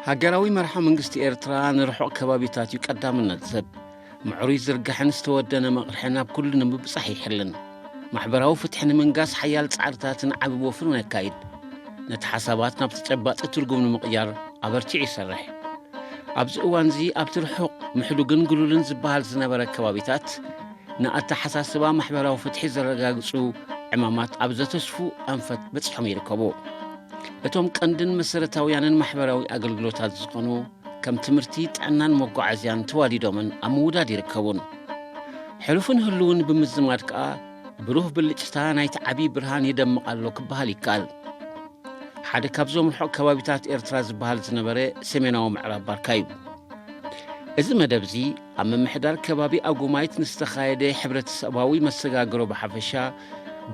ሃገራዊ መርሓ መንግስቲ ኤርትራ ንርሑቕ ከባቢታት እዩ ቀዳምነት ዝህብ። ምዕሩይ ዝርጋሕን ዝተወደነ መቕርሕን ኣብ ኩሉ ንምብጻሕ ይሕልን። ማሕበራዊ ፍትሒ ንምንጋስ ሓያል ጻዕርታትን ዓቢ ወፍርን የካይድ። ነቲ ሓሳባት ናብ ተጨባጢ ትርጉም ንምቕያር ኣበርቲዑ ይሰርሕ። ኣብዚ እዋንዚ ኣብቲ ርሑቕ፣ ምሕዱግን ግሉልን ዝበሃል ዝነበረ ከባቢታት፣ ንኣተሓሳስባ ማሕበራዊ ፍትሒ ዘረጋግጹ ዕማማት ኣብ ዘተስፉ ኣንፈት በጺሖም ይርከቡ። እቶም ቀንድን መሰረታውያንን ማሕበራዊ ኣገልግሎታት ዝኾኑ ከም ትምህርቲ፣ ጥዕናን መጓዓዝያን ተዋዲዶምን ኣብ ምውዳድ ይርከቡን። ሕሉፍን ህሉውን ብምዝማድ ከኣ ብሩህ ብልጭታ ናይቲ ዓቢ ብርሃን ይደምቕ ኣሎ ክበሃል ይከኣል። ሓደ ካብዞም ርሑቕ ከባቢታት ኤርትራ ዝበሃል ዝነበረ ሰሜናዊ ምዕራብ ባርካ እዩ። እዚ መደብዚ ኣብ ምምሕዳር ከባቢ ኣጉማይት ንዝተኻየደ ሕብረተሰባዊ መሰጋግሮ ብሓፈሻ፣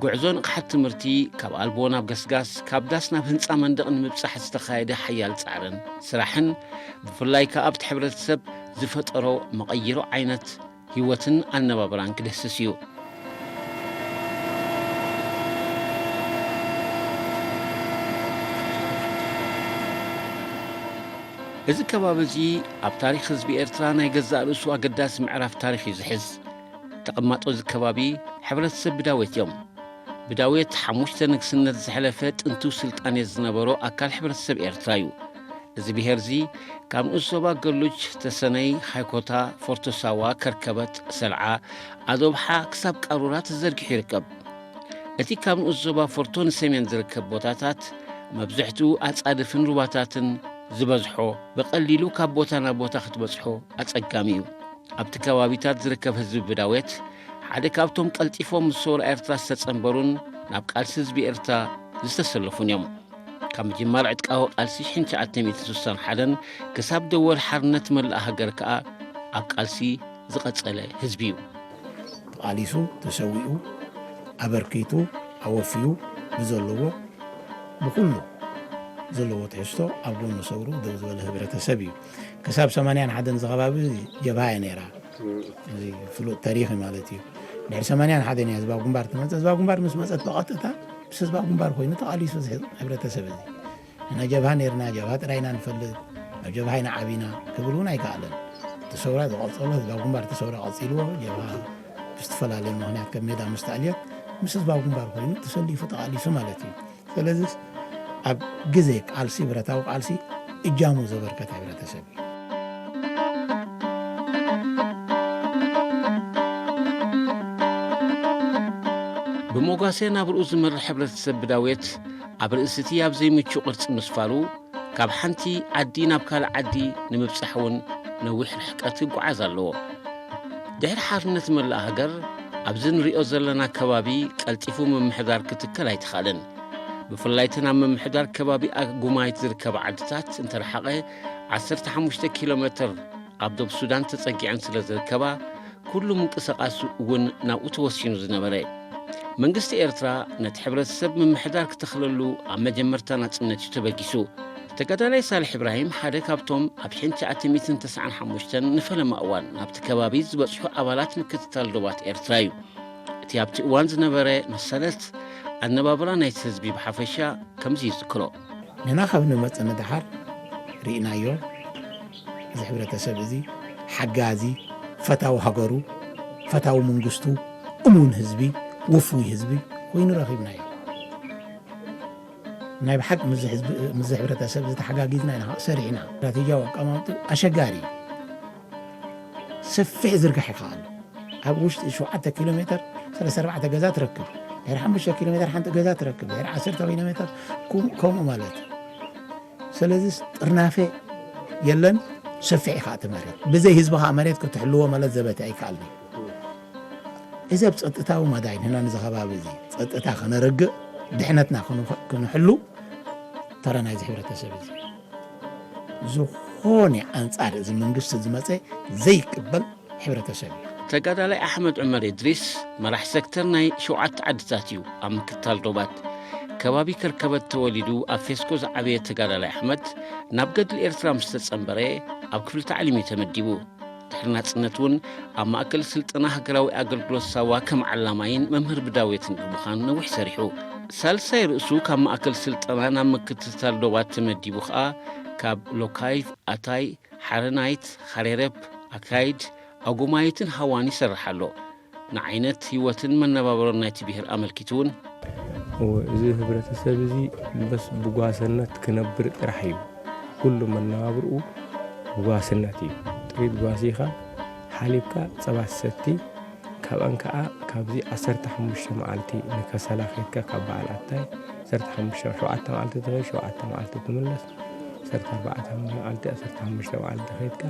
ጉዕዞ ንቕሓት ትምህርቲ፣ ካብ ኣልቦ ናብ ገስጋስ፣ ካብ ዳስ ናብ ህንጻ መንደቕ ንምብጻሕ ዝተኻየደ ሓያል ጻዕርን ስራሕን፣ ብፍላይ ከኣ ኣብቲ ሕብረተሰብ ዝፈጠሮ መቐይሮ ዓይነት ህይወትን ኣነባብራን ክድህስስ እዩ። እዚ ከባቢ እዚ ኣብ ታሪኽ ህዝቢ ኤርትራ ናይ ገዛእ ርእሱ ኣገዳሲ ምዕራፍ ታሪኽ እዩ ዝሕዝ። ተቐማጦ እዚ ከባቢ ሕብረተሰብ ብዳዌት እዮም። ብዳዌት ሓሙሽተ ንግስነት ዘሕለፈ ጥንቱ ስልጣኔ ዝነበሮ ኣካል ሕብረተሰብ ኤርትራ እዩ። እዚ ብሄር እዚ ካብ ንኡስ ዞባ ገሉጅ፣ ተሰነይ፣ ሃይኮታ፣ ፎርቶ ሳዋ፣ ከርከበት፣ ሰልዓ፣ ኣዶብሓ ክሳብ ቃሩራ ተዘርጊሑ ይርከብ። እቲ ካብ ንኡስ ዞባ ፎርቶ ንሰሜን ዝርከብ ቦታታት መብዝሕትኡ ኣጻድፍን ሩባታትን ዝበዝሖ፣ ብቐሊሉ ካብ ቦታ ናብ ቦታ ክትበጽሖ ኣጸጋሚ እዩ። ኣብቲ ከባቢታት ዝርከብ ህዝቢ ብዳዌት ሓደ ካብቶም ቀልጢፎም ምስ ሰውራ ኤርትራ ዝተጸንበሩን ናብ ቃልሲ ህዝቢ ኤርትራ ዝተሰለፉን እዮም። ካብ ምጅማር ዕጥቃዊ ቃልሲ ሽሕን ትሽዓተ ሚእትን ስሳን ሓደን ክሳብ ደወል ሓርነት መላእ ሃገር ከኣ ኣብ ቃልሲ ዝቐጸለ ህዝቢ እዩ። ተቓሊሱ፣ ተሰዊኡ፣ ኣበርኪቱ፣ ኣወፍዩ ብዘለዎ፣ ብኹሉ ዘለዎ ትሕዝቶ ኣብ ጎኒ ሰውሩ ደው ዝበለ ህብረተሰብ እዩ። ክሳብ ሰማንያን ሓደን ዝኸባቢ ጀብሃ እያ ነይራ። እዚ ፍሉጥ ታሪኽ እዩ ማለት እዩ። ድሕሪ ሰማንያን ሓደን እያ ህዝባዊ ግንባር ትመጽእ። ህዝባዊ ግንባር ምስ መጸት ብቐጥታ ምስ ህዝባዊ ግንባር ኮይኑ ተቓሊሱ እዚ ህብረተሰብ እዚ። ንሕና ጀብሃ ነይርና፣ ጀብሃ ጥራይ ኢና ንፈልጥ፣ ኣብ ጀብሃ ኢና ዓቢና ክብል እውን ኣይከኣለን። እቲ ሰውራ ዝቐጸሎ፣ ህዝባዊ ግንባር እቲ ሰውራ ቀጺልዎ፣ ጀብሃ ብዝተፈላለየ ምኽንያት ካብ ሜዳ ምስ ተኣልየት፣ ምስ ህዝባዊ ግንባር ኮይኑ ተሰሊፉ ተቓሊሱ ማለት እዩ። ስለዚ ኣብ ግዜ ቃልሲ፣ ብረታዊ ቃልሲ እጃሙ ዘበርከተ ሕብረተሰብ እዩ። ብሞጓሴ ናብርኡ ዝመርሕ ሕብረተሰብ ብዳዌት ኣብ ርእሲ እቲ ኣብ ዘይምቹ ቅርጺ ምስፋሩ፣ ካብ ሓንቲ ዓዲ ናብ ካልእ ዓዲ ንምብጻሕ እውን ነዊሕ ርሕቀት ይጓዓዝ ኣለዎ። ድሕሪ ሓርነት መላእ ሃገር፣ ኣብዚ ንሪኦ ዘለና ከባቢ ቀልጢፉ ምምሕዳር ክትከል ኣይተኻእለን። ብፍላይ እተን ኣብ ምምሕዳር ከባቢ ኣጉማይት ዝርከባ ዓድታት እንተረሓቐ ዓሰርተ ሓሙሽተ ኪሎ ሜትር ኣብ ዶብ ሱዳን ተጸጊዐን ስለ ዝርከባ፣ ኩሉ ምንቅስቓስ እውን ናብኡ ተወሲኑ ዝነበረ። መንግስቲ ኤርትራ ነቲ ሕብረተሰብ ምምሕዳር ክተኽለሉ ኣብ መጀመርታ ናጽነት እዩ ተበጊሱ። ተጋዳላይ ሳልሕ ኢብራሂም ሓደ ካብቶም ኣብ ሽሕን ትሽዓተ ሚእትን ተስዓን ሓሙሽተን ንፈለማ እዋን ናብቲ ከባቢ ዝበጽሑ ኣባላት ምክትታል ዶባት ኤርትራ እዩ። እቲ ኣብቲ እዋን ዝነበረ መሰረት ኣነባብራ ናይቲ ህዝቢ ብሓፈሻ ከምዚ ይዝክሮ። ንሕና ካብ ንመጽእ ንደሓር ርኢናዮ። እዚ ሕብረተሰብ እዚ ሓጋዚ፣ ፈታዊ ሃገሩ፣ ፈታዊ መንግስቱ፣ እሙን ህዝቢ፣ ውፉይ ህዝቢ ኮይኑ ረኺብናዮ። ናይ ብሓቂ ምስዚ ህዝቢ፣ ምስዚ ሕብረተሰብ እዚ ተሓጋጊዝና ኢና ሰሪሕና። ስትራቴጂያዊ ኣቀማምጥኡ ኣሸጋሪ እዩ። ሰፊሕ ዝርጋሕ ይከኣሉ። ኣብ ውሽጢ ሸውዓተ ኪሎ ሜትር ሰለስተ ኣርባዕተ ገዛ ትረክብ፣ ድሕሪ ሓሙሽተ ኪሎ ሜትር ሓንቲ ገዛ ትረክብ፣ ድሕሪ ዓሰርተ ኪሎ ሜትር ኩ- ከምኡ ማለት እዩ። ስለዚ ጥርናፈ የለን። ሰፊሕ እዩ ከዓ እቲ መሬት። ብዘይ ህዝቢ ከዓ መሬት ክትሕልዎ ማለት ዘበት ኣይከኣልን እዩ። እዚ ኣብ ፀጥታዊ መዳይ ንሕና ንዚ ከባቢ እዚ ፀጥታ ከነረግእ፣ ድሕነትና ክንኸ- ክንሕሉ ተራ ናይዚ ሕብረተሰብ እዚ ዝኾነ ኣንፃር እዚ መንግስቲ ዝመፀ ዘይቅበል ሕብረተሰብ እዩ። ተጋዳላይ ኣሕመድ ዑመር እድሪስ መራሕ ሴክተር ናይ ሸውዓተ ዓድታት እዩ። ኣብ ምክትታል ዶባት ከባቢ ከርከበት ተወሊዱ ኣብ ፌስኮ ዝዓበየ ተጋዳላይ ኣሕመድ ናብ ገድሊ ኤርትራ ምስ ተጸንበረ ኣብ ክፍሊ ታዕሊም እዩ ተመዲቡ። ድሕሪ ናጽነት እውን ኣብ ማእከል ስልጠና ሃገራዊ ኣገልግሎት ሳዋ ከም ዓላማይን መምህር ብዳውየትን ብምዃን ነዊሕ ሰሪሑ። ሳልሳይ ርእሱ ካብ ማእከል ስልጠና ናብ ምክትታል ዶባት ተመዲቡ ኸኣ ካብ ሎካይቭ፣ ኣታይ፣ ሓረናይት፣ ኻሬረብ፣ ኣካይድ፣ ኣጉማይትን ሃዋን ይሰርሕ ኣሎ። ንዓይነት ህይወትን መነባብሮን ናይቲ ብሄር ኣመልኪቱ እውን እወ፣ እዚ ህብረተሰብ እዚ በስ ብጓሰነት ክነብር ጥራሕ እዩ። ኩሉ መነባብርኡ ብጓስነት እዩ። ጥሪት ጓሲኻ ሓሊብካ ጸባ ትሰቲ፣ ካብኣን ከኣ ካብዚ ዓሰርተ ሓሙሽተ መዓልቲ ንከሰላ ከድካ ካብ በዓል ኣታይ ዓሰርተ ሓሙሽተ ሸውዓተ መዓልቲ ትኸይድ፣ ሸውዓተ መዓልቲ ትምለስ። ዓሰርተ ኣርባዕተ መዓልቲ፣ ዓሰርተ ሓሙሽተ መዓልቲ ከይድካ፣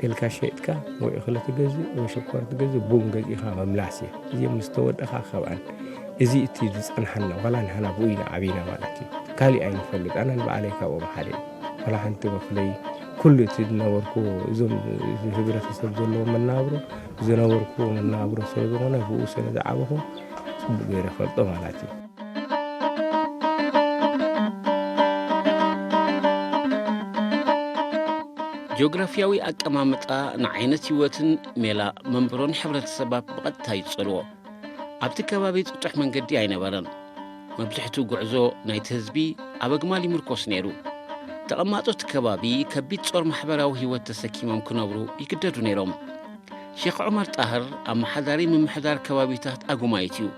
ጤልካ ሸይጥካ፣ ወይ እኽሊ ትገዝእ፣ ወይ ሽኮር ትገዝእ፣ ቡን ገዚእካ ምምላስ እዩ። እዚ ምስ ተወደኻ ካብኣን፣ እዚ እቲ ዝጸንሓና፣ ዋላ ንሕና ብኡ ኢና ዓቢና ማለት እዩ። ካሊእ ኣይንፈልጥ፣ ኣነ ንባዕለይ ካብኦም ሓደ እዩ። ዋላ ሓንቲ መፍለይ፣ ኩሉ እቲ ዝነበርኩዎ፣ እዞም ህብረተሰብ ዘለዎ መነባብሮ፣ ዝነበርኩዎ መነባብሮ ስለ ዝኾነ፣ ብኡ ስለ ዝዓበኹ፣ ጽቡቕ ገይረ እፈልጦ ማለት እዩ። ጂኦግራፊያዊ ኣቀማምጣ ንዓይነት ህይወትን ሜላ መንበሮን ሕብረተሰባት ብቐጥታ ይጸልዎ። ኣብቲ ከባቢ ጥጡሕ መንገዲ ኣይነበረን። መብዝሕትኡ ጉዕዞ ናይቲ ህዝቢ ኣብ ኣግማል ይምርኮስ ነይሩ። ተቐማጦ እቲ ከባቢ ከቢድ ጾር ማሕበራዊ ህይወት ተሰኪሞም ክነብሩ ይግደዱ ነይሮም። ሼኽ ዑመር ጣህር ኣመሓዳሪ ምምሕዳር ከባቢታት ኣጉማይት እዩ።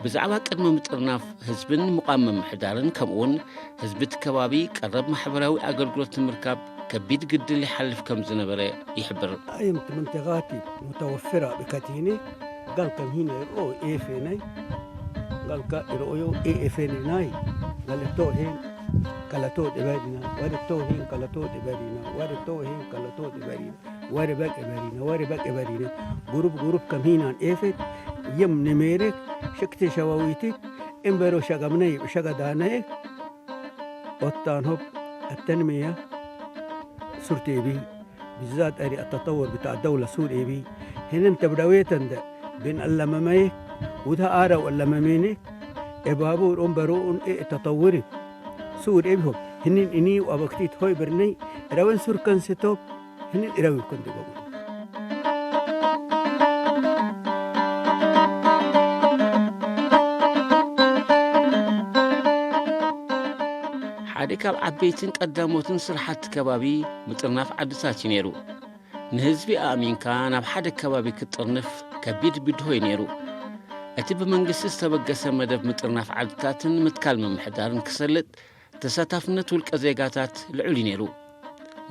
ብዛዕባ ቅድመ ምጥርናፍ ህዝብን ምቋም ምምሕዳርን ከምኡውን ህዝቢ እቲ ከባቢ ቀረብ ማሕበራዊ ኣገልግሎት ንምርካብ ከቢድ ግድል ይሓልፍ ከም ዝነበረ ይሕብር። Ayam tementegati mutawafira bikatini, gal kam hina o efenai, gal ka iro yo efenai, gal to hen kalato de barina, wari to hen kalato de barina, wari to hen kalato de barina. Wari bak ebarina, wari bak ebarina. Gurup gurup kam hinan efet, yem nemerek, shakti shawawitik, embero shagamnay, shagadanay, ottan hop, التنمية سورتي بي، بالذات أري التطور بتاع الدولة سوري بي. هنن تبدويتن ده، بين اللممي، وده آرا واللمميني، إبابور أمبرون إيه تطوري. سور إبهم، هنن إني وأبكتيت هوي برني، روين سور كان ستوب، ህንን ኢረዊ ኮንቲጎም። ሓደ ካብ ዓበይትን ቀዳሞትን ስራሓት ከባቢ ምጥርናፍ ዓድታት እዩ ነይሩ። ንህዝቢ ኣእሚንካ ናብ ሓደ ከባቢ ክትጥርንፍ ከቢድ ብድሆ እዩ ነይሩ። እቲ ብመንግስቲ ዝተበገሰ መደብ ምጥርናፍ ዓድታትን ምትካል ምምሕዳርን ክሰልጥ ተሳታፍነት ውልቀ ዜጋታት ልዑል እዩ ነይሩ።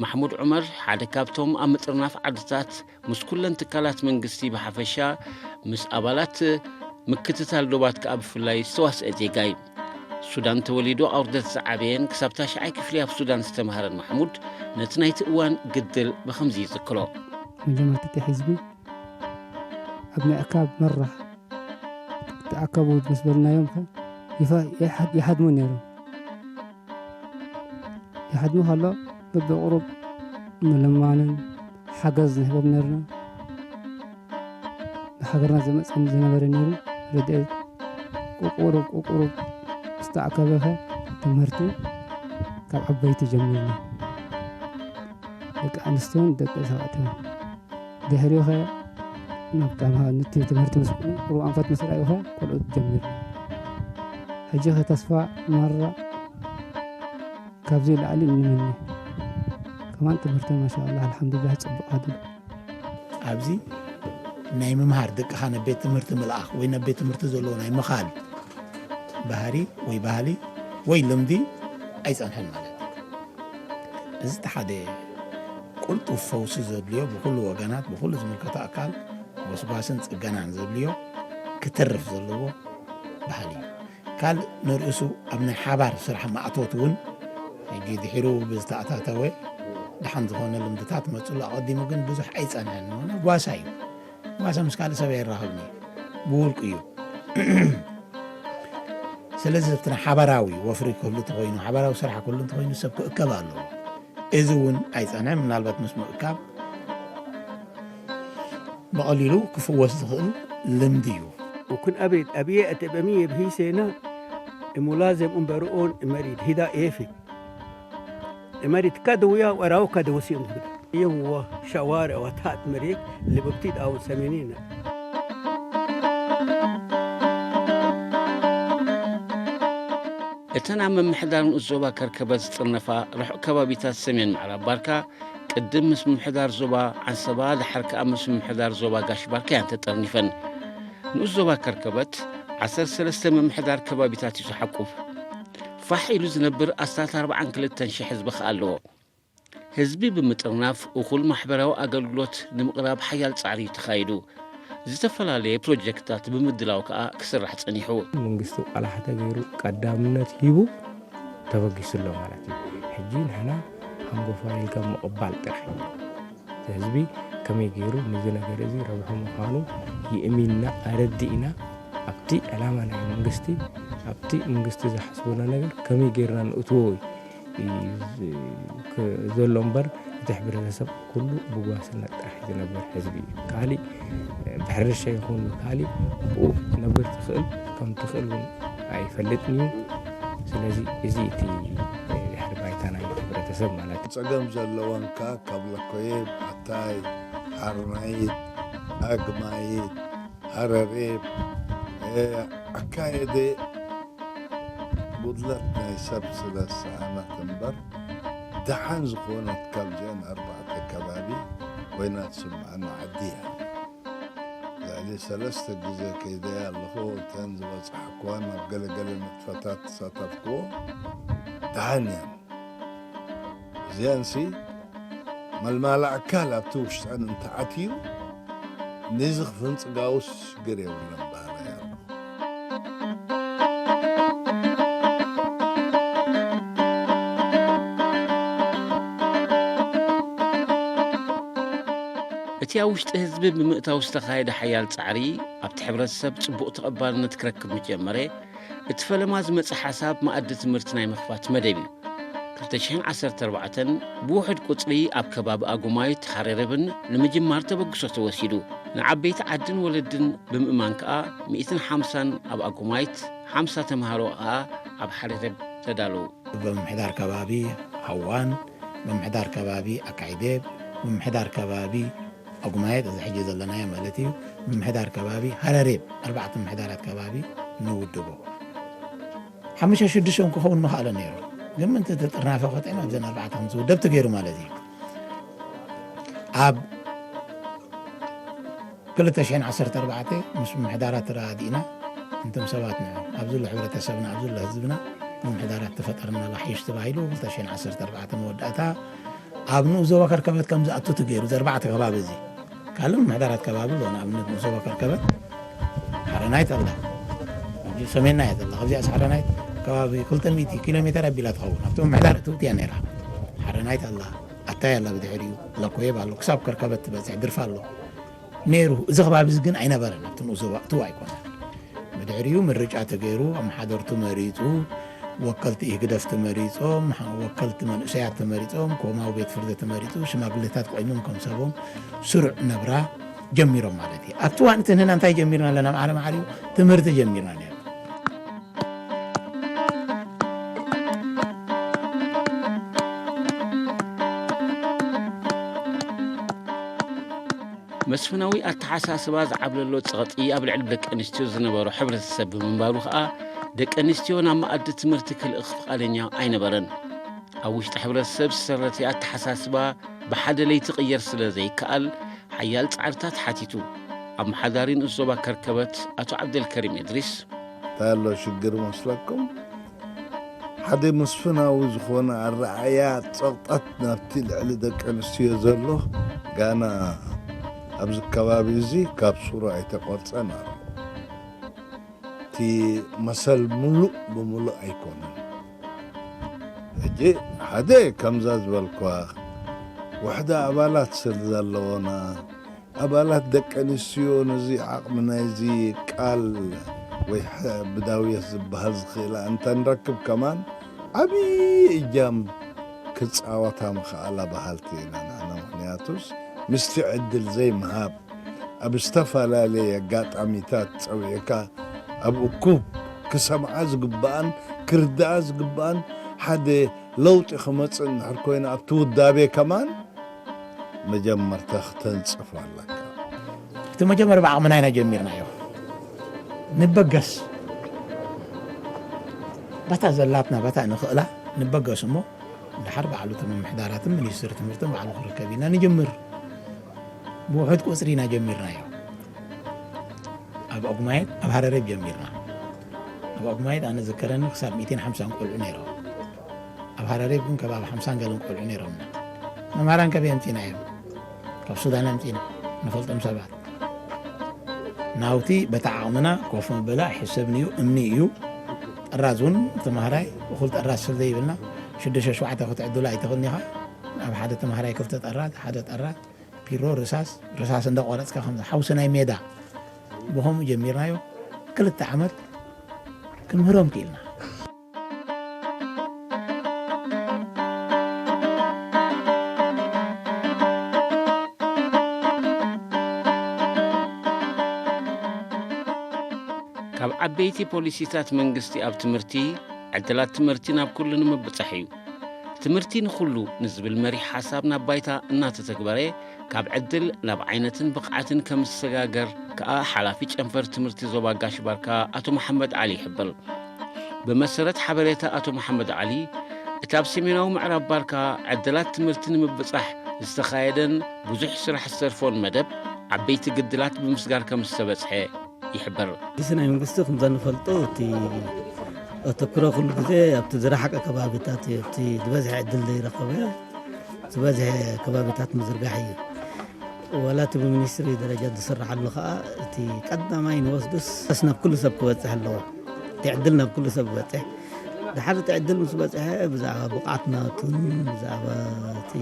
ማሕሙድ ዑመር ሓደ ካብቶም ኣብ ምጥርናፍ ዓድታት ምስ ኩለን ትካላት መንግስቲ ብሓፈሻ ምስ ኣባላት ምክትታል ዶባት ከኣ ብፍላይ ዝተዋስአ ዜጋ እዩ። ሱዳን ተወሊዱ ኣውርደት ዝዓበየን ክሳብ ታሽዓይ ክፍሊ ኣብ ሱዳን ዝተምሃረን ማሕሙድ ነቲ ናይቲ እዋን ግድል ብኸምዚ ይዝክሮ። መጀመርታ እቲ ሕዝቢ ኣብ ምዕካብ መራሕ ተኣከቡ ምስ በልናዮም ከ ይሃድሙ ነይሮም። ይሃድሙ ከሎ በብቕሩብ ምልማንን ሓገዝ ንህቦም ነርና። ብሃገርና ዝመጸኒ ዝነበረ ነይሩ። ርድኤት ቁቁሩብ ቁቁሩብ ዝተኣከበኸ ትምህርቲ ካብ ዓበይቲ ጀሚርና፣ ደቂ ኣንስትዮን ደቂ ተባዕትዮን። ድሕሪኡ ኸ ናብ ታምሃ ንቲ ትምህርቲ ምስ ቁሩብ ኣንፈት ምስ ረኣዩ ኸ ቆልዑት ጀሚርና። ሕጂ ኸ ተስፋ ማራ ካብዚ ላዕሊ እንምነ። ከማን ትምህርቲ ማሻኣላ ኣልሓምዱሊላህ ጽቡቕ ኣድሉ። ኣብዚ ናይ ምምሃር ደቅኻ ናብ ቤት ትምህርቲ ምልኣኽ ወይ ናብ ቤት ትምህርቲ ዘለዎ ናይ ምኻድ ባህሪ ወይ ባህሊ ወይ ልምዲ ኣይጸንሐን ማለት እዩ። እዚ እቲ ሓደ ቅልጡፍ ፈውሲ ዘድልዮ፣ ብኹሉ ወገናት ብኹሉ ዝምልከቶ ኣካል ጎስጓስን ጽገናን ዘድልዮ ክትርፍ ዘለዎ ባህሊ እዩ። ካልእ ንርእሱ ኣብ ናይ ሓባር ስራሕ ማእቶት እውን ሕጂ ድሒሩ ብዝተኣታተወ ደሓን ዝኾነ ልምድታት መጽሉ ኣቐዲሙ ግን ብዙሕ ኣይጸንሐን። ጓሳ እዩ። ጓሳ ምስ ካልእ ሰብ ኣይራኸብን እዩ። ብውልቁ እዩ። ስለዚ እቲ ሓባራዊ ወፍሪ ክህሉ እንተኾይኑ፣ ሓባራዊ ስራሕ ክህሉ እንተኾይኑ ሰብ ክእከብ ኣለዎ። እዚ እውን ኣይጸንሐን። ምናልባት ምስ ምእካብ ብቐሊሉ ክፍወስ ዝኽእል ልምዲ እዩ። وكن أبيت أبي أتبمي بهيسينا إمولازم أمبرؤون إمريد هدا إيفي إمريد كدويا وراو كدوسي أمبريد يوم شوارع وتات مريك لببتيد أو سمينينا. እተን ኣብ ምምሕዳር ንኡስ ዞባ ከርከበት ዝጥርነፋ ርሑቕ ከባቢታት ሰሜን ምዕራብ ባርካ፣ ቅድም ምስ ምምሕዳር ዞባ ዓንሰባ፣ ደሓር ከኣ ምስ ምምሕዳር ዞባ ጋሽ ባርካ እየን ተጠርኒፈን። ንኡስ ዞባ ከርከበት ዓሰርተ ሰለስተ ምምሕዳር ከባቢታት እዩ ዝሓቁፍ። ፋሕ ኢሉ ዝነብር ኣስታት ኣርብዓን ክልተን ሽሕ ህዝቢ ከኣ ኣለዎ። ህዝቢ ብምጥርናፍ እኹል ማሕበራዊ ኣገልግሎት ንምቕራብ ሓያል ጻዕሪ እዩ ተኻይዱ። ዝተፈላለየ ፕሮጀክትታት ብምድላው ከኣ ክስራሕ ጸኒሑ። መንግስቲ ቆላሕታ ገይሩ ቀዳምነት ሂቡ ተበጊሱ ኣሎ ማለት እዩ። ሕጂ ንሕና ሃንጎፋ ኢልካ ምቕባል ጥራሕ እዩ። ህዝቢ ከመይ ገይሩ ነዚ ነገር እዚ ረብሑ ምዃኑ ይእሚንና ኣረዲእና ኣብቲ ዕላማ ናይ መንግስቲ ኣብቲ መንግስቲ ዝሓስበና ነገር ከመይ ገይርና ንእትዎ እዩ ዘሎ እምበር እቲ ሕብረተሰብ ኩሉ ብጓስነት ጥራሕ ዝነብር ህዝቢ እዩ። ካሊእ ብሕርሻ ይኹን ብካሊእ ብኡ ክትነብር ትኽእል ከም ትኽእል እውን ኣይፈልጥን እዩ። ስለዚ እዚ እቲ ድሕሪ ባይታ ናይ ሕብረተሰብ ማለት እዩ። ጸገም ዘለወን ከኣ ካብ ለኮየብ፣ ኣታይ፣ ሓርናይት፣ ኣግማይት፣ ሃረሬብ፣ ኣካየደ ጉድለት ናይ ሰብ ስለ ዝሰኣነት እምበር ደሓን ዝኾነት ካብዚአን ኣርባዕተ ከባቢ ኮይና ትስምዓና ዓዲ እያ። ልዕሊ ሰለስተ ግዜ ከይደያ ኣለኹ። እተን ዝበጻሕክዋን ኣብ ገለገለ ንጥፈታት ተሳተፍክዎ ደሓን እየን። እዚአንሲ መልማል ኣካል ኣብቲ ውሽጠን እንተኣትዩ ንዚ ክፍንጽጋውስ ሽግር የብለን በሃላይ ኣለኹ። እቲ ኣብ ውሽጢ ህዝቢ ብምእታው ዝተኻየደ ሓያል ጻዕሪ ኣብቲ ሕብረተሰብ ጽቡቕ ተቐባልነት ክረክብ ምስ ጀመረ እቲ ፈለማ ዝመጸ ሓሳብ መኣዲ ትምህርቲ ናይ ምኽፋት መደብ እዩ። ክልተ ሽሕን ዓሰርተ ኣርባዕተን ብውሑድ ቁጽሪ ኣብ ከባቢ ኣጉማይት ሓረረብን ንምጅማር ተበግሶ ተወሲዱ። ንዓበይቲ ዓድን ወለድን ብምእማን ከኣ ሚእትን ሓምሳን ኣብ ኣጉማይት፣ ሓምሳ ተምሃሮ ከኣ ኣብ ሓረረብ ተዳለዉ። ብምምሕዳር ከባቢ ሃዋን፣ ምምሕዳር ከባቢ ኣካይዴብ፣ ምምሕዳር ከባቢ ኣጉማየት እዚ ሕጂ ዘለናዮ ማለት እዩ። ምምሕዳር ከባቢ ሃረሬብ ኣርባዕተ ምምሕዳራት ከባቢ ንውድቦ ሓሙሽተ ሽዱሽተ ክኸውን ምኽኣለ ነይሩ። ግን ምእንቲ እቲ ጥርናፈ ክጥዕም ኣብዘን ኣርባዕተ ከም ዝውደብ ተገይሩ ማለት እዩ። ኣብ ክልተ ሽሕን ዓሰርተ ኣርባዕተ ምስ ምምሕዳራት ተረዳዲእና እንቶም ሰባት ንዑ ኣብዚ ዘሎ ሕብረተሰብና ኣብዚ ዘሎ ህዝብና ምምሕዳራት ተፈጠርና ላሕይሽ ተባሂሉ ክልተ ሽሕን ዓሰርተ ኣርባዕተ መወዳእታ ኣብ ንኡስ ዞባ ከርከበት ከም ዝኣቱ ተገይሩ። እዚ ኣርባዕተ ከባቢ እዚ ካልእ ምምሕዳራት ከባቢ ኣሎ። ንኣብነት ንኡስ ዞባ ከርከበት ሓረናይት ኣላ፣ ኣብዚ ሰሜንና እያ ዘላ። ካብዚኣስ ሓረናይት ከባቢ ክልተ ሚእቲ ኪሎ ሜተር ኣቢላ ትኸውን። ኣብቲ ምምሕዳር እትውት እያ ነይራ። ሓረናይት ኣላ፣ ኣታይ ኣላ፣ ብድሕሪኡ ለኮየብ ኣሎ፣ ክሳብ ከርከበት ትበፅሕ ድርፋ ኣሎ ነይሩ። እዚ ከባቢ እዚ ግን ኣይነበረን። ኣብቲ ንኡስ ዞባ እትው ኣይኮነን። ብድሕሪኡ ምርጫ ተገይሩ፣ ኣመሓደርቱ መሪፁ፣ ወከልቲ ኢህግደፍ ተመሪፆም፣ ወከልቲ መንእሰያት ተመሪፆም፣ ኮማዊ ቤት ፍርዲ ተመሪፁ፣ ሽማግሌታት ቆይሞም ከም ሰቦም ስሩዕ ነብራ ጀሚሮም ማለት እዩ። ኣብቲ እዋን እቲ ንሕና እንታይ ጀሚርና ኣለና? ማዕረ ማዕሪኡ ትምህርቲ ጀሚርና ነይሩ። መስፍናዊ ኣተሓሳስባ ዝዓብለሎ ጸቕጢ ኣብ ልዕሊ ደቂ ኣንስትዮ ዝነበሮ ሕብረተሰብ ብምንባሩ ከኣ ደቂ ኣንስትዮ ናብ መኣዲ ትምህርቲ ክልእኽ ፍቓደኛ ኣይነበረን። ኣብ ውሽጢ ሕብረተሰብ ዝሰረተ ኣተሓሳስባ ብሓደ ለይቲ ክቕየር ስለ ዘይከኣል ሓያል ጻዕርታት ሓቲቱ። ኣመሓዳሪ ንኡስ ዞባ ከርከበት ኣቶ ዓብደልከሪም እድሪስ እንታይ ኣሎ ሽግር መስለኩም? ሓደ መስፍናዊ ዝኾነ ኣረኣእያ ጸቕጣት ናብቲ ልዕሊ ደቂ ኣንስትዮ ዘሎ ጋና ኣብዚ ከባቢ እዚ ካብ ሱሩ ኣይተቖርጸን ኣሎ። እቲ መሰል ሙሉእ ብሙሉእ ኣይኮነን። ሕጂ ሓደ ከምዛ ዝበልኳ ውሕደ ኣባላት ስለ ዘለዎና ኣባላት ደቂ ኣንስትዮ ነዚ ዓቕሚ ናይዚ ቃል ወይ ብዳውየት ዝበሃል ዝኽእላ እንተንረክብ ከማን ዓብዪ እጃም ክፃወታ ምኽኣላ በሃልቲ ኢና ንሕና። ምኽንያቱስ ምስቲ ዕድል ዘይምሃብ ኣብ ዝተፈላለየ ኣጋጣሚታት ፀዊዕካ ኣብ እኩብ ክሰምዓ ዝግብኣን ክርድኣ ዝግብኣን ሓደ ለውጢ ክመፅእ እንድሕር ኮይኑ ኣብቲ ውዳቤ ከማን መጀመርታ ክተንጽፎ ኣለካ። እቲ መጀመር ብዓቕምና ኢና ጀሚርናዮ። ንበገስ በታ ዘላትና በታ ንኽእላ ንበገስ እሞ ድሓር ባዕሉ እቲ ምምሕዳራትን ሚኒስትሪ ትምህርትን ባዕሉ ክርከብ ኢና ንጅምር። ብውሑድ ቁፅሪ ኢና ጀሚርናዮ። ኣብ ኣጉማየት ኣብ ሃረሬብ ጀሚርና። ኣብ ኣጉማየት ኣነ ዝከረኒ ክሳብ ሚእትን ሓምሳን ቆልዑ ነይሮም። ኣብ ሃረሬብ ግን ከባቢ ሓምሳን ገለን ቆልዑ ነይሮምና። መምሃራን ከበይ ኣምፂና እዮም? ካብ ሱዳን ኣምፂና ንፈልጦም ሰባት። ናውቲ በታ ዓቕምና ኮፍ መበላ ሕሰብኒ እዩ፣ እምኒ እዩ። ጠራዝ እውን ተምሃራይ እኹል ጠራዝ ስለ ዘይብልና ሽዱሽተ ሸውዓተ ክትዕድሉ ኣይትኽእልን ኢኻ። ኣብ ሓደ ተምሃራይ ክልተ ጠራዝ፣ ሓደ ጠራዝ፣ ፒሮ፣ ርሳስ፣ ርሳስ እንዳቆረፅካ ከምዚ ሓውሲ ናይ ሜዳ ብኸምኡ ጀሚርናዮ። ክልተ ዓመት ክንምህሮም ክኢልና። ካብ ዓበይቲ ፖሊሲታት መንግስቲ ኣብ ትምህርቲ፣ ዕድላት ትምህርቲ ናብ ኩሉ ንምብጻሕ እዩ። ትምህርቲ ንኹሉ ንዝብል መሪሕ ሓሳብ ናብ ባይታ እናተተግበረ፣ ካብ ዕድል ናብ ዓይነትን ብቕዓትን ከም ዝሰጋገር ከኣ ሓላፊ ጨንፈር ትምህርቲ ዞባ ጋሽ ባርካ ኣቶ መሓመድ ዓሊ ይሕብር። ብመሰረት ሓበሬታ ኣቶ መሓመድ ዓሊ፣ እቲ ኣብ ሰሜናዊ ምዕራብ ባርካ ዕድላት ትምህርቲ ንምብጻሕ ዝተኻየደን ብዙሕ ስራሕ ዝተርፎን መደብ ዓበይቲ ግድላት ብምስጋር ከም ዝተበጽሐ ይሕብር። እዚ ናይ መንግስቲ ከምዛ ንፈልጦ እቲ ኣተኩሮ ኩሉ ግዜ ኣብቲ ዝረሓቀ ከባቢታት እዩ፣ ኣብቲ ዝበዝሐ ዕድል ዘይረኸበ ዝበዝሐ ከባቢታት ምዝርጋሕ እዩ። ዋላ እቲ ብሚኒስትሪ ደረጃ ዝስርሓሉ ከዓ እቲ ቀዳማይ ንወስዱስ ናብ ኩሉ ሰብ ክበፅሕ ኣለዎ። እቲ ዕድል ናብ ኩሉ ሰብ ክበፅሕ፣ ድሓር እቲ ዕድል ምስ በፅሐ ብዛዕባ ብቕዓት ናቱን ብዛዕባ እቲ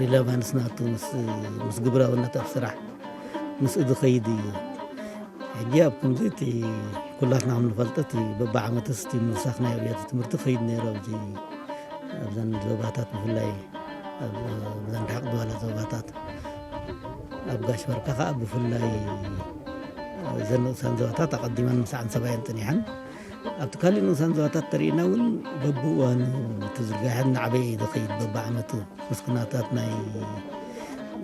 ሪለቫንስ ናቱ ምስ ምስ ግብራውነት ኣብ ስራሕ ምስኡ ዝኸይድ እዩ። ሕጂ ኣብ ከምዚ እቲ ኩላትና ከም ንፈልጦ እቲ በብዓመቱ እቲ ምውሳኽ ናይ ኣብያተ ትምህርቲ ክኸይድ ነይሩ ኣብዚ ኣብዘን ዞባታት ብፍላይ ኣብዘን ርሕቕ ዝበላ ዞባታት ኣብ ጋሽ በርካ ከዓ ብፍላይ እዘን ንኡሳን ዞባታት ኣቐዲመን ምስ ዓንሰባ እየን ፅኒሐን። ኣብቲ ካሊእ ንኡሳን ዞባታት ተሪእና እውን በብእዋኑ እቲ ዝርጋሐ እናዓበየ እዩ ዝኸይድ። በብዓመቱ ምስ ኩነታት ናይ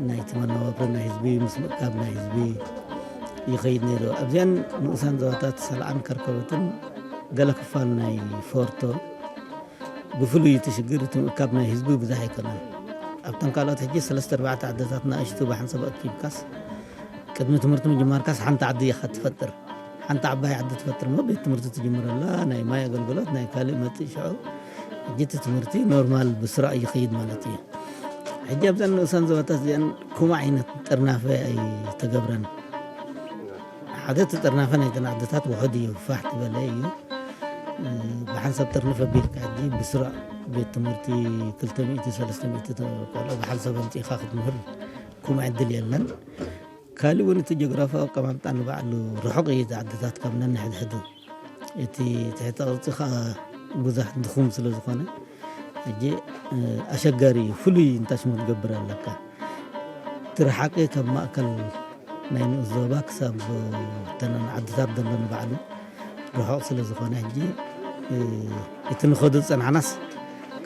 ናይቲ መነባብሮ ናይ ህዝቢ ምስ ምእካብ ናይ ህዝቢ ይኸይድ ነይሩ። ኣብዚኣን ንኡሳን ዞባታት ሰልዓን ከርከበትን ገለ ክፋል ናይ ፎርቶ ብፍሉይ እቲ ሽግር እቲ ምእካብ ናይ ህዝቢ ብዙሕ ኣይኮነን። ኣብተን ካልኦት ሕጂ ሰለስተ ኣርባዕተ ዓድታት ንኣሽቱ ብሓንሳብ ኣኪብካስ ቅድሚ ትምህርቲ ምጅማርካስ ሓንቲ ዓዲ ኢኻ ትፈጥር። ሓንቲ ዓባይ ዓዲ ትፈጥር እሞ ቤት ትምህርቲ ትጅምረላ፣ ናይ ማይ ኣገልግሎት፣ ናይ ካልእ መጽእ ሽዑ ሕጂ እቲ ትምህርቲ ኖርማል ብስራዕ ይኸይድ ማለት እዩ። ሕጂ ኣብዘን ንኡሳን ዞባታት እዚኣን ከምኡ ዓይነት ጥርናፈ ኣይተገብረን። ሓደ እቲ ጥርናፈ ናይተን ዓድታት ውሑድ እዩ፣ ፋሕ ዝበለ እዩ። ብሓንሳብ ጥርንፍ ኣቢልካ ሕጂ ብስራዕ ቤት ትምህርቲ ክልተ ሚእቲ ሰለስተ ሚእቲ ቆልዑ ብሓንሳብ ኣምፂእኻ ክትምህር ከምኡ ዕድል የለን። ካልእ እውን እቲ ጂኦግራፊያዊ ኣቀማምጣ ንባዕሉ ርሑቕ እዩ፣ እቲ ዓድታት ካብ ነንሕድሕዱ። እቲ ትሕተ ቅርፂ ከዓ ብዙሕ ድኹም ስለ ዝኾነ ሕጂ ኣሸጋሪ እዩ። ፍሉይ እንታይ ሽሙ ትገብር ኣለካ። እቲ ረሓቂ ካብ ማእከል ናይ ንኡስ ዞባ ክሳብ እተን ዓድታት ዘሎ ንባዕሉ ርሑቕ ስለ ዝኾነ ሕጂ እቲ ንኸዱ ዝጸናሕናስ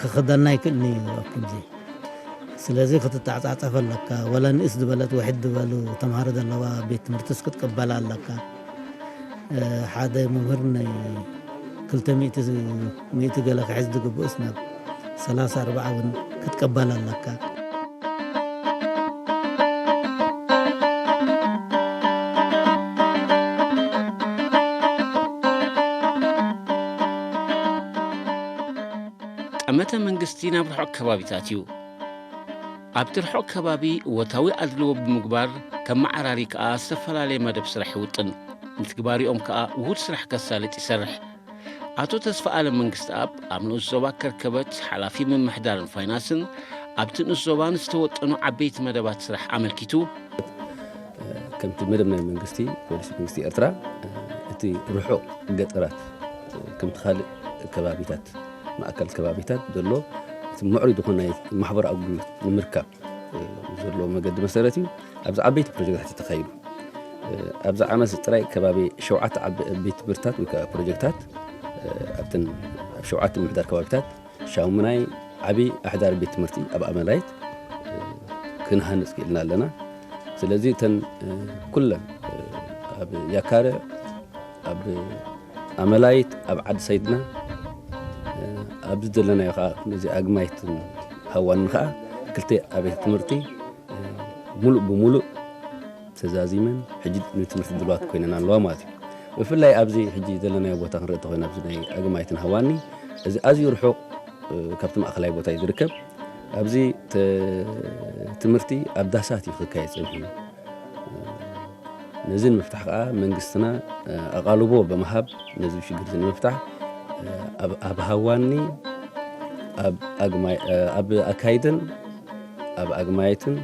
ክኽደና ይክእልን እዩ ኣብ ከምዚ። ስለዚ ክትተዓጻጸፍ ኣለካ። ወላ ንእስ ዝበለት ውሕድ ዝበሉ ተምሃሮ ዘለዋ ቤት ትምህርትስ ክትቅበላ ኣለካ። ሓደ መምህር ናይ ክልተ ሚእቲ ሚእቲ ገለ ክሕዝ ዝግብኡስ ናብ ሰላሳ ኣርባዓ እውን ክትቅበል ኣለካ። ትሕተ መንግስቲ ናብ ርሑቕ ከባቢታት እዩ። ኣብቲ ርሑቕ ከባቢ ወታዊ ኣድልዎ ብምግባር ከመዓራሪ ከኣ ዝተፈላለየ መደብ ስራሕ ይውጥን። ንትግባሪኦም ከኣ ውሁድ ስራሕ ከሳልጥ ይሰርሕ። ኣቶ ተስፋ ኣለም መንግስቲ ኣብ ኣብ ንኡስ ዞባ ከርከበት ሓላፊ ምምሕዳርን ፋይናንስን ኣብቲ ንኡስ ዞባ ንዝተወጠኑ ዓበይቲ መደባት ስራሕ ኣመልኪቱ፣ ከምቲ መደብ ናይ መንግስቲ ፖሊሲ መንግስቲ ኤርትራ እቲ ርሑቕ ገጠራት ከምቲ ካልእ ከባቢታት ማእከል ከባቢታት ዘሎ እቲ ምዕሩይ ዝኾነ ናይ ማሕበራዊ ኣገልግሎት ንምርካብ ዘሎ መገዲ መሰረት እዩ። ኣብዚ ዓበይቲ ፕሮጀክታት እዩ ተኻይዱ። ኣብዚ ዓመት ጥራይ ከባቢ ሸውዓተ ዓበይቲ ትምህርትታት ወይ ከዓ ፕሮጀክታት ኣብተን ኣብ ሸውዓተ ምምሕዳር ከባቢታት ሻሙናይ ዓብዪ ኣሕዳሪ ቤት ትምህርቲ ኣብ ኣመላይት ክንሃንፅ ክኢልና ኣለና። ስለዚ እተን ኩለን ኣብ ያካረ ኣብ ኣመላይት ኣብ ዓዲ ሰይድና ኣብዚ ዘለናዮ ከዓ ነዚ ኣግማይትን ሃዋንን ከዓ ክልተ ኣብያተ ትምህርቲ ሙሉእ ብሙሉእ ተዛዚመን ሕጂ ንትምህርቲ ድልዋት ኮይነን ኣለዋ ማለት እዩ። ብፍላይ ኣብዚ ሕጂ ዘለናዮ ቦታ ክንርኢ ተኮይና ኣብዚ ናይ ኣግማይትን ሃዋኒ እዚ ኣዝዩ ርሑቕ ካብቲ ማእኸላይ ቦታ እዩ ዝርከብ። ኣብዚ ትምህርቲ ኣብ ዳሳት እዩ ክካየድ ፀኒሑ። ነዚ ንምፍታሕ ከዓ መንግስትና ኣቓልቦ ብምሃብ ነዚ ሽግር እዚ ንምፍታሕ ኣብ ሃዋኒ ኣብ ኣካይደን ኣብ ኣግማይትን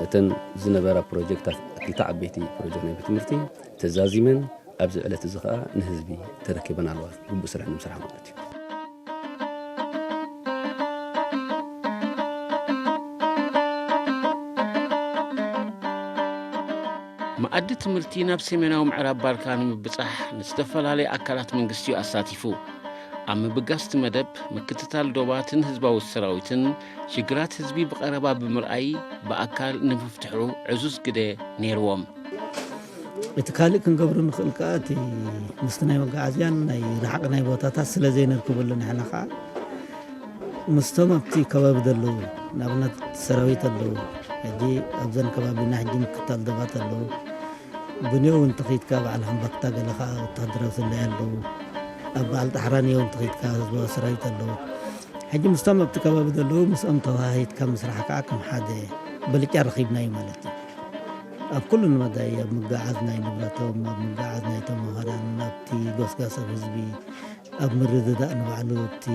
እተን ዝነበራ ፕሮጀክታት ክልተ ዓበይቲ ፕሮጀክት ናይ ቤት ትምህርቲ ተዛዚመን ኣብዚ ዕለት እዚ ከዓ ንህዝቢ ተረኪበን ኣለዋ። ግቡእ ስራሕ ንምስራሕ ማለት እዩ። መኣዲ ትምህርቲ ናብ ሰሜናዊ ምዕራብ ባርካ ንምብጻሕ ንዝተፈላለየ ኣካላት መንግስቲ እዩ ኣሳቲፉ። ኣብ ምብጋስ እቲ መደብ ምክትታል ዶባትን ህዝባዊ ሰራዊትን ሽግራት ህዝቢ ብቐረባ ብምርኣይ ብኣካል ንምፍትሑ ዕዙዝ ግደ ነይርዎም። እቲ ካልእ ክንገብሮ ንኽእል ከዓ እቲ ምስቲ ናይ መጋዓዝያን ናይ ርሓቕ ናይ ቦታታት ስለ ዘይነርክበሉ ንሕና ከዓ ምስቶም ኣብቲ ከባቢ ዘለዉ ንኣብነት ሰራዊት ኣለዉ። ሕጂ ኣብዘን ከባቢና ሕጂ ምክታል ደባት ኣለዉ። ብንዮ እውን ተኸይድካ በዓል ሃምባክታ ገለ ከዓ ወታደራዊ ስለያ ኣለዉ። ኣብ በዓል ጣሕራንዮ እውን ተኸይድካ ህዝባዊ ሰራዊት ኣለዉ። ሕጂ ምስቶም ኣብቲ ከባቢ ዘለዉ ምስኦም ተወሃሂድካ ምስራሕ ከዓ ከም ሓደ በልጫ ረኺብናዩ ማለት እዩ። ኣብ ኩሉ ንመዳይ ኣብ ምጋዓዝ ናይ ንብረቶም ኣብ ምጋዓዝ ናይ ተመሃራን ኣብቲ ጎስጋስ ኣብ ህዝቢ ኣብ ምርድዳእ ንባዕሉ እቲ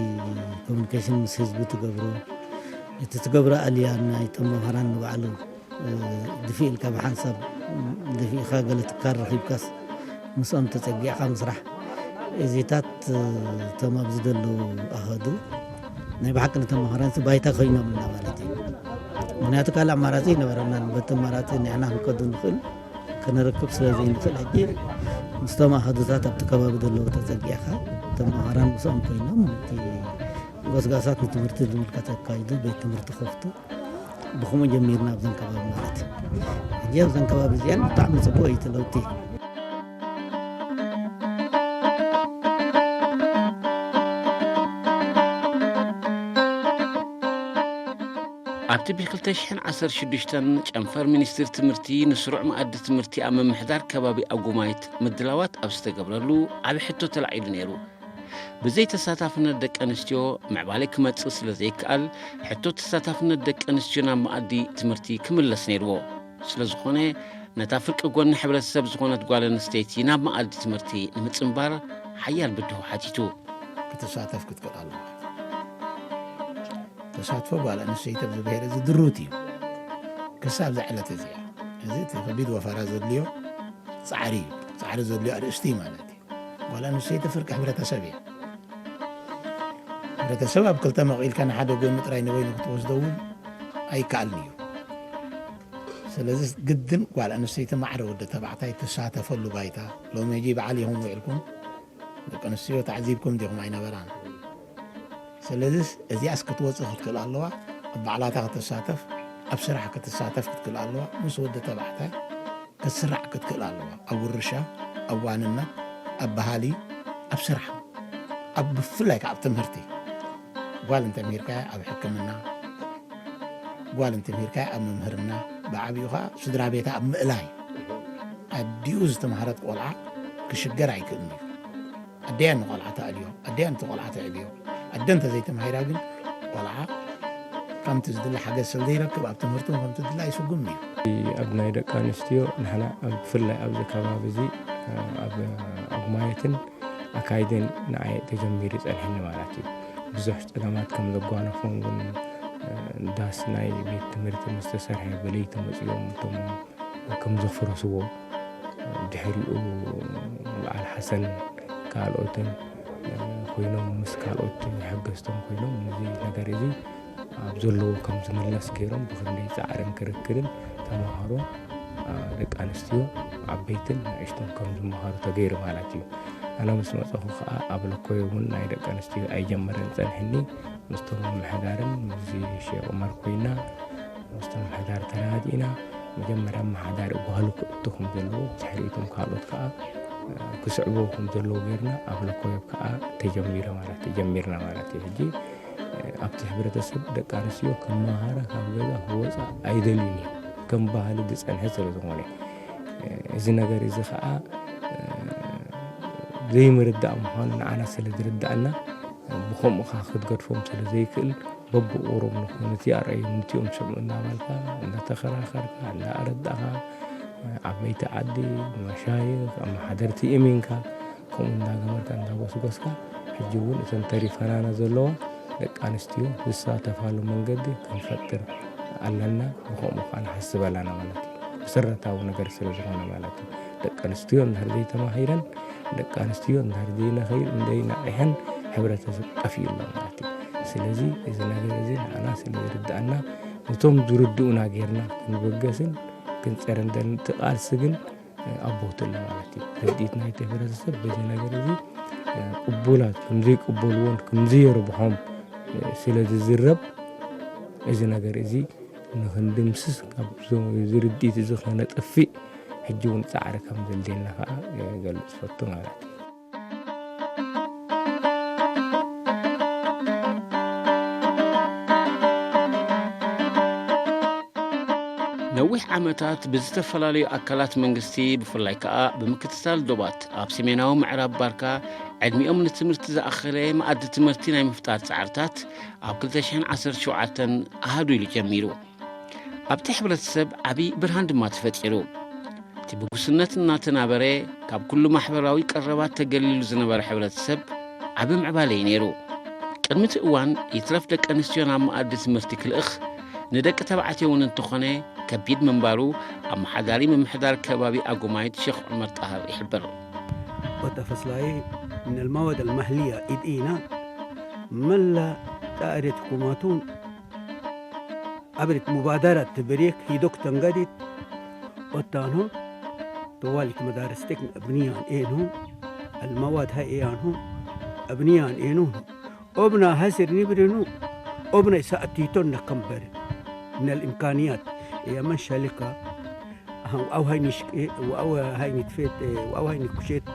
ኮሚኒኬሽን ምስ ህዝቢ ትገብሮ እቲ ትገብሮ ኣልያ ናይ ተመሃራን ንባዕሉ ድፊእ ኢልካ ብሓንሳብ ድፊእኻ ገለ ትካል ረኺብካስ ምስኦም ተፀጊዕኻ ምስራሕ እዚታት እቶም ኣብዚ ዘለዉ ኣሃዱ ናይ ብሓቂ ንተመሃራንሲ ባይታ ኮይኖምና ማለት እዩ። ምክንያቱ ካልእ ኣማራፂ ይነበረና በቲ ኣማራፂ ንሕና ክንከዱ ንኽእል ክነረክብ ስለ ዘይንኽእል ሕጂ ምስቶም ኣሃዱታት ኣብቲ ከባቢ ዘለዉ ተፀጊዕኻ ተመሃራን ምስኦም ኮይኖም እቲ ጎስጋሳት ንትምህርቲ ዝምልከት ኣካይዱ ቤት ትምህርቲ ከፍቱ ብከምኡ ጀሚርና ኣብዘን ከባቢ ማለት እዩ። ሕጂ ኣብዘን ከባቢ እዚኣን ብጣዕሚ ፅቡቅ እዩ እቲ ለውጢ። ኣብቲ ብ2016 ጨንፈር ሚኒስትሪ ትምህርቲ ንስሩዕ መኣዲ ትምህርቲ ኣብ ምምሕዳር ከባቢ ኣጉማይት ምድላዋት ኣብ ዝተገብረሉ ዓቢ ሕቶ ተላዒሉ ነይሩ። ብዘይ ተሳታፍነት ደቂ ኣንስትዮ ምዕባለ ክመጽእ ስለ ዘይከኣል ሕቶ ተሳታፍነት ደቂ ኣንስትዮ ናብ መኣዲ ትምህርቲ ክምለስ ነይርዎ። ስለ ዝኾነ ነታ ፍርቂ ጎኒ ሕብረተሰብ ዝኾነት ጓል ኣንስተይቲ ናብ መኣዲ ትምህርቲ ንምጽንባር ሓያል ብድሆ ሓቲቱ። ክትሳተፍ ክትክእል ኣለዋ። ተሳትፎ ጓል ኣንስተይቲ ኣብዚ ብሄር እዚ ድሩት እዩ። ክሳብ እዛ ዕለት እዚኣ እዚ እቲ ከቢድ ወፈራ ዘድልዮ ፃዕሪ እዩ። ፃዕሪ ዘድልዮ ኣርእስቲ እዩ ማለት እዩ። ጓል ኣንስተይቲ ፍርቂ ሕብረተሰብ እያ። ሕብረተሰብ ኣብ ክልተ መቒልካ ንሓደ ጎኒ ጥራይ ንበይኑ ክትወስዶ እውን ኣይከኣልን እዩ። ስለዚ ግድን ጓል ኣንስተይቲ ማዕረ ወዲ ተባዕታይ ትሳተፈሉ ባይታ ሎሚ ሕጂ በዓል ኢኹም ውዒልኩም ደቂ ኣንስትዮ ተዓዚብኩም ዲኹም ኣይነበራን። ስለዚስ እዚኣስ ክትወፅእ ክትክእል ኣለዋ፣ ኣብ ባዕላታ ክትሳተፍ፣ ኣብ ስራሕ ክትሳተፍ ክትክእል ኣለዋ፣ ምስ ወዲ ተባዕታይ ክትስራዕ ክትክእል ኣለዋ። ኣብ ውርሻ፣ ኣብ ዋንነት፣ ኣብ ባህሊ፣ ኣብ ስራሕ፣ ኣብ ብፍላይ ከዓ ኣብ ትምህርቲ ጓል እንተምሂርካያ ኣብ ሕክምና፣ ጓል እንተምሂርካያ ኣብ ምምህርና፣ ብዓብዩ ከዓ ስድራ ቤታ ኣብ ምእላይ። ኣዲኡ ዝተምሃረት ቆልዓ ክሽገር ኣይክእልን እዩ። ኣደያ ንቆልዓ ተኣልዮ፣ ኣደያ ነቲ ቆልዓ ተዕብዮ። ኣደ እንተዘይተማሂራ ግን ቆልዓ ከምቲ ዝድለ ሓገዝ ስለ ዘይረክብ ኣብ ትምህርቱ ከምቲ ዝድለ ኣይስጉም እዩ። ኣብ ናይ ደቂ ኣንስትዮ ንሕና ኣብ ብፍላይ ኣብዚ ከባቢ እዚ ኣብ ኣጉማየትን ኣካይደን ንዓይ ተጀሚሩ ይጸንሐኒ ማለት እዩ። ብዙሕ ጸገማት ከም ዘጓነፎም እውን ዳስ ናይ ቤት ትምህርቲ ምስ ተሰርሐ ብለይቲ መጺኦም እቶም ከም ዘፍረስዎ ድሕሪኡ በዓል ሓሰን ካልኦትን ኮይኖም ምስ ካልኦት ሓገዝቶም ኮይኖም ነዚ ነገር እዚ ኣብ ዘለዎ ከም ዝምለስ ገይሮም ብክንደይ ጻዕርን ክርክርን ተምሃሮ ደቂ ኣንስትዮ ዓበይትን ንእሽቶን ከም ዝመሃሩ ተገይሩ ማለት እዩ። ኣነ ምስ መጸኹ ከዓ ኣብ ለኮዮ እውን ናይ ደቂ ኣንስትዮ ኣይጀመረን ጸንሕኒ። ምስቶም ምምሕዳርን ምስዚ ሼቕ ዑመር ኮይና ምስቶም ምምሕዳር ተረዳዲእና መጀመርያ ኣመሓዳሪ ጓህሉ ክእቱ ከም ዘለዎ ድሕሪኡቶም ካልኦት ከዓ ክስዕቦ ከም ዘለዎ ገይርና ኣብ ለኮዮብ ከዓ ተጀሚረ ማለት ጀሚርና ማለት እዩ። ሕጂ ኣብቲ ሕብረተሰብ ደቂ ኣንስትዮ ክመሃራ ካብ ገዛ ክወፃ ኣይደልዩን እዮም ከም ባህሊ ዝፀንሐ ስለ ዝኾነ እዚ ነገር እዚ ከዓ ዘይምርዳእ ምዃኑ ንዓና ስለ ዝርዳእና ብኸምኡ ከዓ ክትገድፎም ስለ ዘይክእል በብቑሩብ ንኾኑ እቲ ኣርኣዮም ንቲኦም ስምዑ እናበልካ እንዳተኸራኸርካ እንዳኣረዳእኻ ዓበይቲ ዓዲ መሻይኽ ኣመሓደርቲ እሚንካ ከምኡ እንዳገበርካ እንዳጎስጎስካ ሕጂ እውን እተን ተሪፈናና ዘለዋ ደቂ ኣንስትዮ ዝሳተፋሉ መንገዲ ክንፈጥር ኣለና። ብኸምኡ ከዓ ንሓስብ ኣለና ማለት እዩ። መሰረታዊ ነገር ስለ ዝኾነ ማለት እዩ። ደቂ ኣንስትዮ እንድሕር ዘይተማሂረን ደቂ ኣንስትዮ እንድሕር ዘይነኸይድ እንደይነቂሐን ሕብረተሰብ ጠፊኡ ኣሎ ማለት እዩ። ስለዚ እዚ ነገር እዚ ንዓና ስለ ዝርድኣና ነቶም ዝርድኡና ጌርና ክንበገስን ክንፀረን ደል እቲ ቃልሲ ግን ኣቦትልና ማለት እዩ። ርድኢት ናይቲ ሕብረተሰብ በዚ ነገር እዚ ቅቡላት ከምዘይቅበልዎን ከምዘየርብሖም ስለ ዝዝረብ እዚ ነገር እዚ ንክንድምስስ ካብ ዝርድኢት እዚ ከነጥፊእ ሕጂ እውን ፃዕሪ ከም ዘድልየና ከዓ ገልፅ ፈቱ ማለት እዩ። ነዊሕ ዓመታት ብዝተፈላለዩ ኣካላት መንግስቲ ብፍላይ ከኣ ብምክትታል ዶባት ኣብ ሰሜናዊ ምዕራብ ባርካ ዕድሚኦም ንትምህርቲ ዝኣኸለ መኣዲ ትምህርቲ ናይ ምፍጣር ጻዕርታት ኣብ ክልተ ሽሕን ዓሰርተ ሸውዓተን ኣሃዱ ኢሉ ጀሚሩ። ኣብቲ ሕብረተሰብ ዓቢ ብርሃን ድማ ተፈጢሩ። እቲ ብጉስነት እናተናበረ ካብ ኩሉ ማሕበራዊ ቀረባት ተገሊሉ ዝነበረ ሕብረተሰብ ዓቢ ምዕባለ እዩ ነይሩ። ቅድሚ እቲ እዋን ይትረፍ ደቂ ኣንስትዮ ናብ መኣዲ ትምህርቲ ክልእኽ ንደቂ ተባዕትዮ እውን እንተኾነ ከቢድ ምንባሩ ኣመሓዳሪ ምምሕዳር ከባቢ ኣጉማይት ሸኽ ዑመር ጣህር ይሕብር። ወተፈስላይ ምን المواد المحلية ኢድኢና መላ ጣዕሬት ኩማቱን ኣብሪት ሙባዳራት ትብሪክ ሂዶክ ተንገዲት ኦታንሆ ተዋሊት መዳርስ ቴክ እብንያን ኤንሆ المواد هاي ኤያንሆ እብንያን ኤንሆ ኦብና ሀስር ኒብሪኑ ኦብና ይሳእቲቶን ነከምበር من الإمكانيات የመን ሸሊካ ዋው ሃይኒ ሽቄ ዋው ሃይኒ ትፌት ዋው ሃይኒ ኩሼት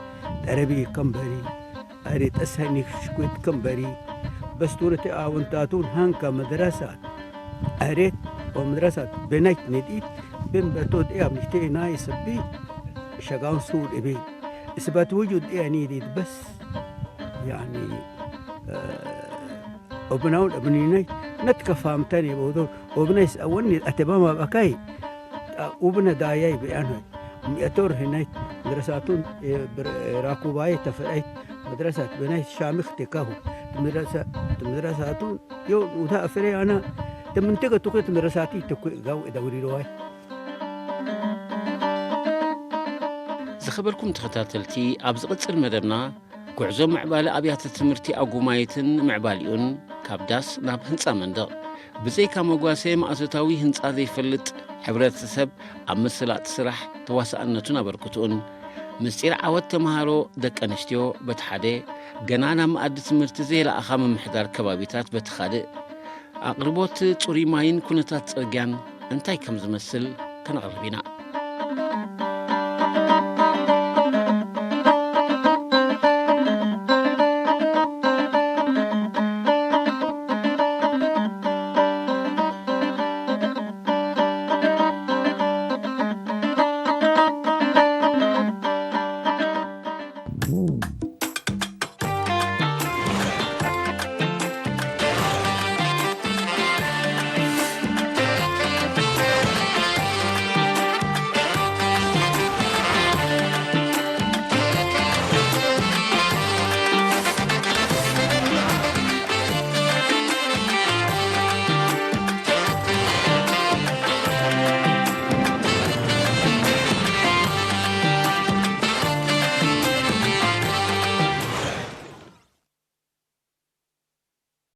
ጠረቢ ከምበሪ ኣሬ ጠስ ሃይኒ ሽኩት ከምበሪ በስቱረቲ ኣውንታቱን ሃንካ መድረሳት ኣሬት ወመድረሳት በናይት ነዲት ብን በርቶት እያ ምሽቴ ናይ ሰቢ ሸጋውን ሱር እቤ እስባት ውጁድ እያ ኒዲት በስ ያኒ ኦብናውን እብኒነይ ነትከፋምተን የበውዶ ኦብነይስ ኣወኒ ኣተባማ በካይ ኡብነ ዳያይ ብያኖይ ሚእቶር ህናይት መድረሳቱን ራኩባይ ተፈራይት መድረሳት ብናይት ሻምኽ ቴካሁ መድረሳቱን ዮ ውዳ ኣፍሬ ኣና ተምንትገ ትኩት መድረሳቲ ተኩ ጋው እዳውሪሮዋይ። ዝኸበርኩም ተኸታተልቲ፣ ኣብ ዝቕጽል መደብና ጉዕዞ ምዕባለ ኣብያተ ትምህርቲ ኣጉማይትን ምዕባሊኡን ካብ ዳስ ናብ ህንጻ መንደቕ ብዘይካ መጓሰ ማእቶታዊ ህንጻ ዘይፈልጥ ሕብረተሰብ ኣብ ምስላጥ ስራሕ ተዋሳእነቱን ኣበርክትኡን ምስጢር ዓወት ተምሃሮ ደቂ ኣንስትዮ በቲ ሓደ ገና ናብ መኣዲ ትምህርቲ ዘይለኣኻ ምምሕዳር ከባቢታት በቲ ካልእ ኣቕርቦት ጽሩይ ማይን ኩነታት ጽርግያን እንታይ ከም ዝመስል ከነቕርብ ኢና።